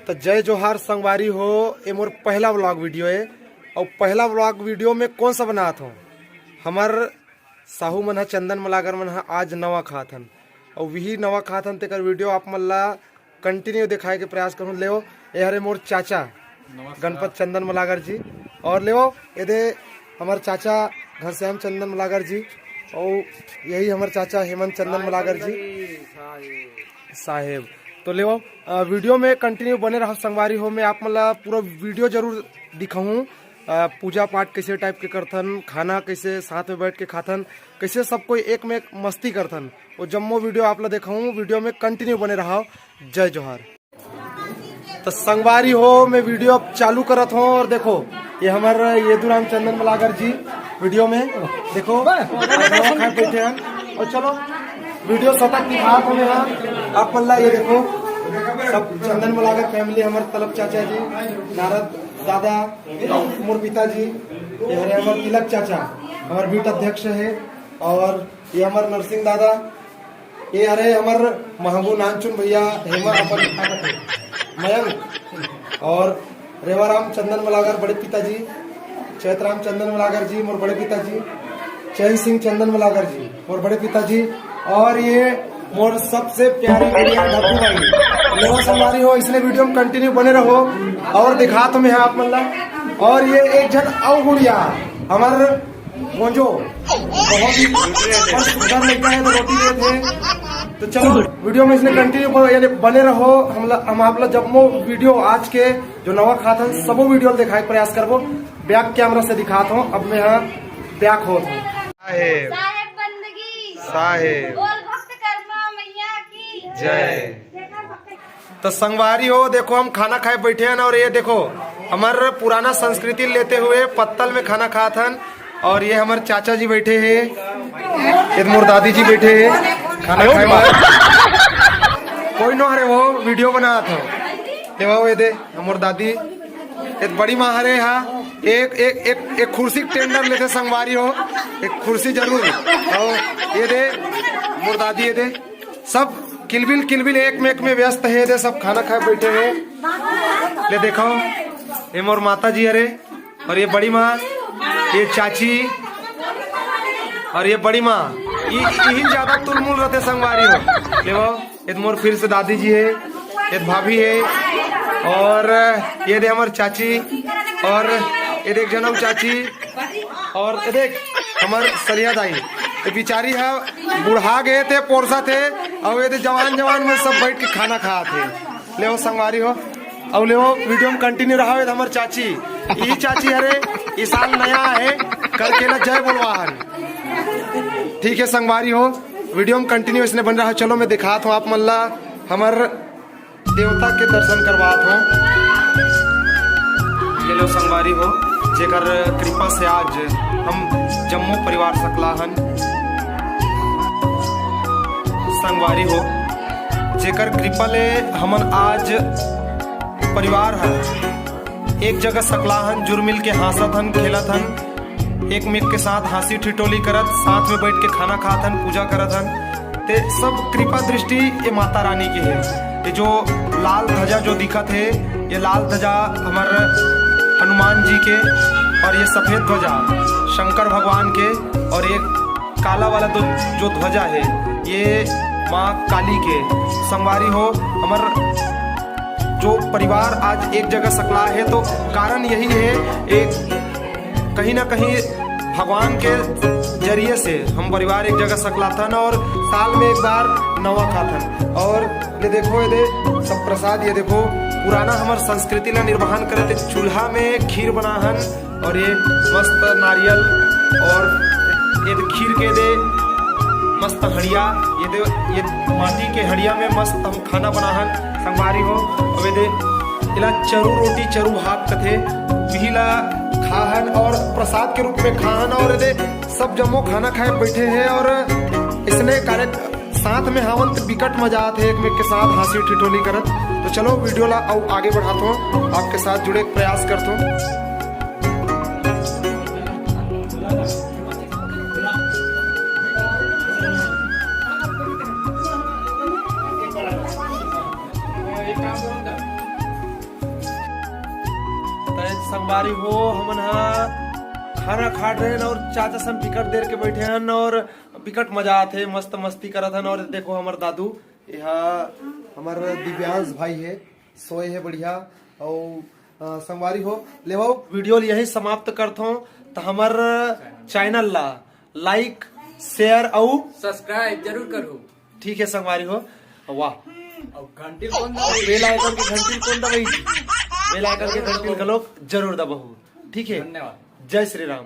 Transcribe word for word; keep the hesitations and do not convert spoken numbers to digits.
तो जय जोहार संगवारी हो, ये मोर पहला व्लॉग वीडियो है। और पहला व्लॉग वीडियो में कौन सा बनात हो? हमर साहू मन ह, चंदन मलागर मन ह आज नवा खात हन, और वही नवा खात हन, तेकर वीडियो आप मन ला कंटिन्यू दिखाए के प्रयास करूँ। लेओ, ये हरे मोर चाचा गणपत चंदन मलागर जी, और लेओ, ये दे हमर चाचा घनश्याम चंदन मलागर जी, और यही हमर चाचा हेमंत चंदन मलागर जी साहेब। तो लेओ, अ, वीडियो में कंटिन्यू बने रहो संगवारी हो, मैं आप मन ला पूरा वीडियो जरूर दिखाऊँ। अ, पूजा पाठ कैसे टाइप के करथन, खाना कैसे साथ में बैठ के खाथन, कैसे सब कोई एक में एक मस्ती करथन, वो जम्मो वीडियो आप ला दिखाऊँ। वीडियो में कंटिन्यू बने रहो। जय जोहार। तो संगवारी हो, मैं वीडियो अब चालू करत हूँ और देखो, ये हमर येदू राम चंदन मलागर जी वीडियो में देखो, खाए बैठे हैं। और चलो वीडियो सतत दिखात हूँ मैं, आप मन ला ये देखो, सब चंदन मलागर फैमिली, हमर तलब चाचा जी, नारद दादा, मोर पिताजी, ये हरे हमर तिलक चाचा, हमर बीट अध्यक्ष है, और ये हमर नरसिंह दादा, ये हरे हमर महंगू नानचुन भैया, हेमा अपन मयंक, और रेवाराम चंदन मलागर बड़े पिताजी, चैतराम चंदन मलागर जी मोर बड़े पिताजी, चैन सिंह चंदन मलागर जी मोर बड़े पिताजी, और ये मोर सबसे प्यारी गुड़िया ढब्बू भाई। लेवा संगवारी हो, इसने वीडियो में कंटिन्यू बने रहो और दिखात हूँ मैं आप मन ला। और ये एक झन अउ गुड़िया हमर गोंजो, बहुत ही सुंदर लड़का है, तो रोटी देत है। तो चलो वीडियो में इसने कंटिन्यू ब-, यानी बने रहो। हम ला, हम आप ला जम्मो वीडियो आज के जो नवा खात हन, सबो वीडियो ला दिखाए के प्रयास करबो। बैक कैमरा से दिखात हूँ, अब मैं यहाँ बैक होत हूँ। साहेब। साहेब बंदगी। साहेब। बोल भक्त कर्मा मैया की। जय। तो संगवारी हो, देखो हम खाना खाए बैठे हन और ये देखो हमर पुराना संस्कृति लेते हुए पत्तल में खाना खात हन। और ये हमर चाचा जी बैठे हैं, ये मोर दादी जी बैठे हैं खाना खाए बर। कोई नो हरे वो वीडियो बनात हो। देखो ये दे हमर दादी, ये बड़ी माँ हरे हा, एक, एक, एक, एक कुर्सी टेंडर लेते संगवारी हो, एक कुर्सी जरूर। और ये दे मोर दादी, ये दे सब किलबिल किलबिल एक में एक में व्यस्त है, ये दे सब खाना खाए बैठे हैं। ले देखो, ये मोर माता जी हरे, और ये बड़ी माँ, ये चाची, और ये बड़ी माँ, ये, यही ज्यादा तुलमुल रहते संगवारी हो। ले वो, ये तो मोर फिर से दादी जी है, ये तो भाभी है, और ये दे हमर चाची, और ये देख जनऊ चाची, और ये देख हमर सलिया दाई, ये बिचारी है, बुढ़ा गए थे, पोरसा थे, और ये दे जवान जवान में सब बैठ के खाना खात हे। ले वो संगवारी हो, अब ले वो वीडियो में कंटिन्यू रहा है हमर चाची। ई चाची हरे, ई साल नया है, करके ना जय बोलवा हन। ठीक है संगवारी हो, वीडियो में कंटिन्यू इसने बन रहा। चलो मैं दिखात हूँ आप मन ला हमर देवता के दर्शन करवात हूँ। ये लो संगवारी हो, जेकर कृपा से आज हम जम्मो परिवार सकला हन। संगवारी हो, जेकर कृपा ले हमन आज परिवार हन, एक जगह सकला हन, जुरमिल के हाँसत हन, खेलत हन, एक मेक के साथ हाँसी ठिठोली करत, साथ में बैठ के खाना खात हन, पूजा करत हन। ते सब कृपा दृष्टि ये माता रानी के है। ये जो लाल ध्वजा जो दिखत है, ये लाल ध्वजा हमर हनुमान जी के, और ये सफेद ध्वजा शंकर भगवान के, और ये काला वाला दो जो ध्वजा है, ये माँ काली के। संगवारी हो, हमर जो परिवार आज एक जगह सकला है, तो कारण यही है, एक कहीं ना कहीं भगवान के जरिए से हम परिवार एक जगह सकलाथन और साल में एक बार नवा खाथन। और ये देखो, ये दे सब प्रसाद, ये देखो पुराना हमर संस्कृति ला निर्वहन करत, एक चूल्हा में खीर बनाहन और ये मस्त नारियल और ये दे खीर के दे मस्त हड़िया, ये दे ये माटी के हड़िया में मस्त हम खाना बनाहन संगवारी हो। अब ये दे इला चरू रोटी, चरू भात कथे, उही ला खाहन और प्रसाद के रूप में खाहन और ये दे सब जम्मो खाना खाए बैठे हैं और इसने कार्य साथ में हावन तो बिकट मजा आथे, एक में के साथ हाँसी ठिठोली करत। तो चलो वीडियो ला अउ आगे बढ़ात हो, आपके साथ जुड़े के प्रयास करत हो। संगवारी हो, हमन ह खाना खात रहेन और चाचा सन बिकट देर के बैठे हन और बिकट मजा आथे, मस्त मस्ती करत हन। और देखो हमर दादू, यहा हमर दिव्यांश भाई हे, सोए हे बढ़िया। और अ, संगवारी हो, लेवो वीडियो ल यही समाप्त करथों। त हमर चैनल ला लाइक, शेयर और सब्सक्राइब जरूर करो। ठीक है संगवारी हो, वाह, और घंटी कौन दबाई? बेल आइकन के घंटी कौन दबाई? बेल आइकन के घंटी घलोक जरूर दबाहू। ठीक है, धन्यवाद। जय श्री राम।